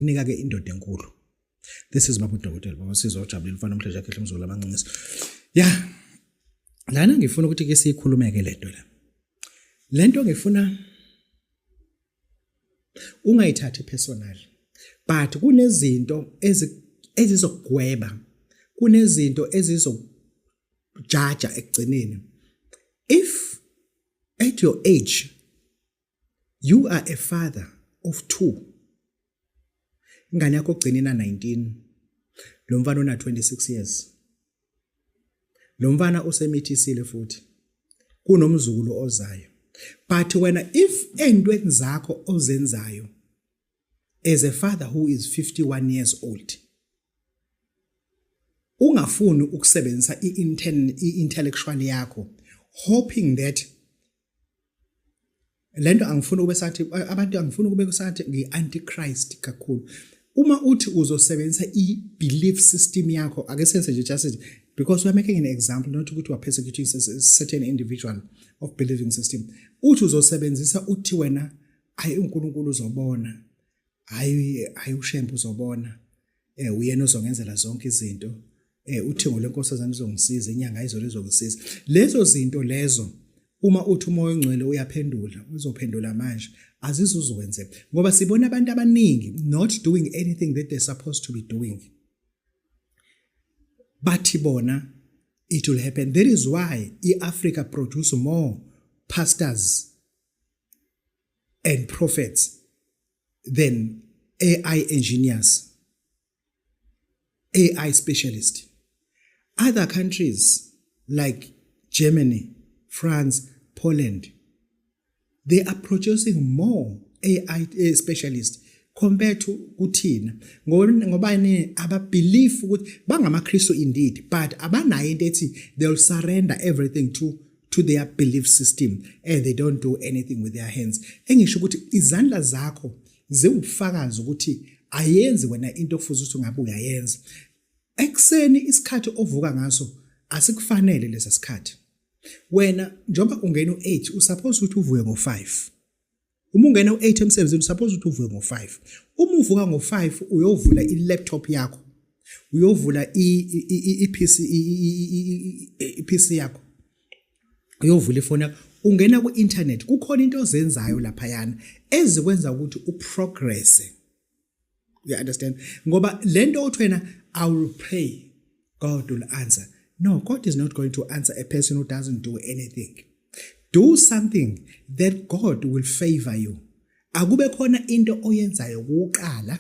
Nika ke indoda enkulu. This is Babu Dokotela, baba sizwa ujabulile mfana omhle jakhe mzulu abancinisi. Yeah. Lana ngifuna ukuthi ke siyikhulumeke lento la. Lento ngifuna ungayithathi personal. But kunezinto ezizokugweba. Kunezinto ezizokujaja ekugcineni. If at your age you are a father of two, ingane yakho ogcina ina 19, lo mfana una 26 years, lo mfana usemithisile futhi kunomzukulu ozayo, but wena if entweni zakho ozenzayo as a father who is 51 years old ungafuni ukusebenzisa i-intellectual yakho, hoping that lento, angifuni kube sathi abantu, angifuni kube sathi ngi-antichrist kakhulu. Uma uthi uzosebenzisa i-belief system yakho, ake senze nje just because we are making an example, not ukuthi we are persecuting a certain individual of believing system, uthi uzosebenzisa, uthi wena, "Hayi, uNkulunkulu uzobona, hayi, hayi, uShembe uzobona, uyena ozongenzela zonke izinto, uthingo lenkosazana uzongisiza, inyanga izolo izongisiza," lezo zinto lezo, uma uthi uMoya oNgcwele uyaphendula, uzophendula manje, azizuzokwenzeka, ngoba sibona abantu abaningi not doing anything that they're supposed to be doing, bathi bona it will happen. That is why iAfrica produce more pastors and prophets than AI engineers, AI specialists. Other countries like Germany, France, Poland, they are producing more AI specialists compared to kuthina, ngoba ni ababelieve ukuthi bangamaKristu indeed, but abanayo into ethi they'll surrender everything to their belief system and they don't do anything with their hands. Engisho ukuthi izandla zakho ziwubufakazi ukuthi ayenzi wena into okufuze ukuthi ungabe uyayenza. Ekuseni isikhathi ovuka ngaso asikufanele lesa sikhathi. Wena njengoba ungena u8, usuppose ukuthi uvuke ngo5. Uma ungena u8 emsebenzini, usuppose ukuthi uvuke ngo5. Uma uvuka ngo5, uyovula i-laptop yakho, uyovula i-PC, i-PC yakho, uyovula ifoni yakho, ungena ku-internet, kukhona into ozenzayo laphayana ezikwenza ukuthi uprogress. You understand? Ngoba lento othi wena, "I will pray, God will answer," no, God is not going to answer a person who doesn't do anything. Do something that God will favor you. Akube khona into oyenzayo kuqala.